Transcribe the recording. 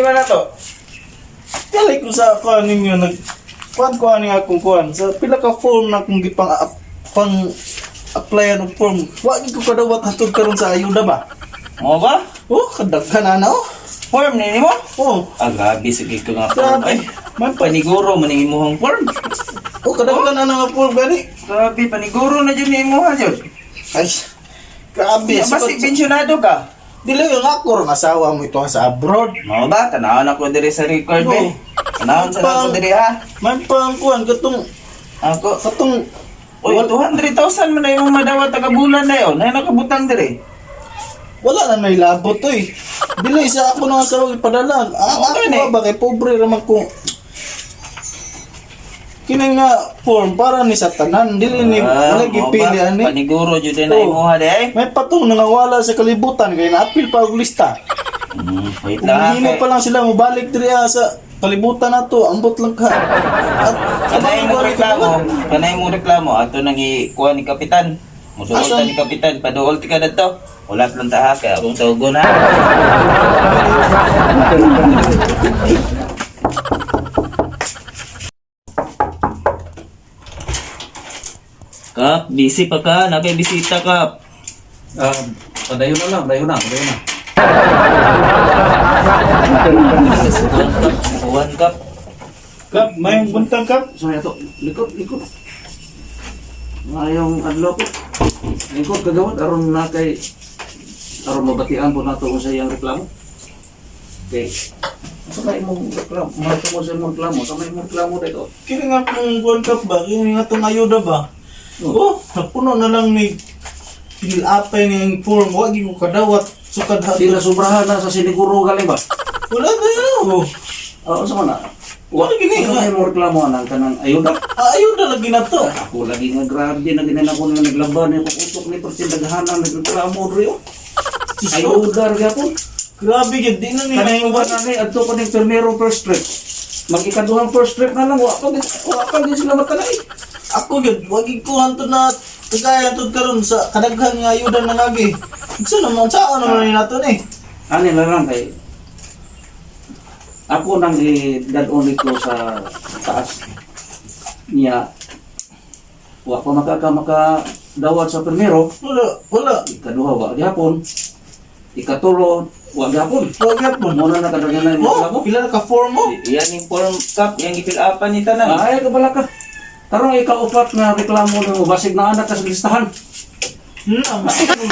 problema na to? Kalay ko sa kuan ninyo nag kuan kuan ni akong kuan sa pila ka form na akong gipang pang applyan og form. Wa gid ko kadawat hantod karon sa ayuda ba. Mo ba? Oh, kadaghan na na oh. Form ni nimo? Oh, Ah, grabe sige ko nga form. grabe. Ay, Man pa. paniguro man ning imong form. Oh, kadaghan na na nga form gani. Grabe, paniguro na jud ni imuha jud. Ay. Grabe. Basi pensyonado ka. Dili yung ako ang asawa mo ito sa abroad. Mo ba? Tanawon ako diri sa record Oo. be. Tanawon sa ako diri ha. Man pa ang kuan katong Ako. katong Uy, 200,000 man na imong madawat taga bulan na yon. Nay nakabutang diri. wala na may labot oy. Dili sa ako nang asawa ipadala. Ang Okay, ako ni. ba kay pobre ra man ko. Kini nga form para ni sa tanan dili ni Ah, wala mo gipili ba? ani. Paniguro jud na Oo. imuha di ay. May patong nangawala sa kalibutan kay naapil pa og lista. Wait Kung lang ha. mahimo pa lang sila mobalik diri ah, sa kalibutan nato, ambot lang ka. At Kanay mo abang ko reklamo, kanay mo reklamo ato nang ikuha ni kapitan. Muduol ta Asan? ni kapitan, paduol ti ka dadto. Wala lang ta ha, kaya akong tawgon ha. Kap, busy pa ka, nakay bisita kap. Ah, padayon na lang, dayon na, padayon na. Kuwan kap, kuwan kap. Kap, may buntag kap. Sorry ato, likod, likod. Ngayong adlaw ko. Likod kagawad aron na kay aron mabatian po nato kung sa iyang reklamo. Okay. Sa may imong reklamo, mga mo sa imong reklamo, sa may imong reklamo dito. Kini nga kung kuan kap ba, kini nga tong ayuda ba? Oh, napuno na lang ni pinilapay ni ang form, wa gyud ko kadawat sukad Di hatod. na sobrahan na sa siniguro galing ba? Wala na yun. Oo, sa man na. Wala gini. Sa may imong reklamo anang kanang ayuda. Ah, ayuda lagi na to. Ako lagi nga grabe na ginawa ko nga naglaban ni utok ni persi daghanan nagreklamo diri oh. Diyos ko, Ayuda ra gyapon. grabe gyud di na ni Kanang may na ni adto ko ning permero first trip. Mag-ikaduhang first trip na lang wa pa gid sila matanay. Ako gyud wa gyud ko hantod na tagay hantod karon sa kadaghan nga ayuda na ngagi. Unsa naman saan naman ni nato ni? Ani na lang kay ako nang i-dad-on nito sa taas niya wa pa makaka makadawat sa permero Wala, wala. ikaduha wa gyapon ikatulo wa gyapon Wa gyapon. mo na nakadaghan na Oh, mo pila na ka form mo? Yan yung form kap, yung gifill upan ni tanan. ay kabala ka tarong ikaupat nga reklamo nimo basig na anak ka sa listahan. Na, masik mo.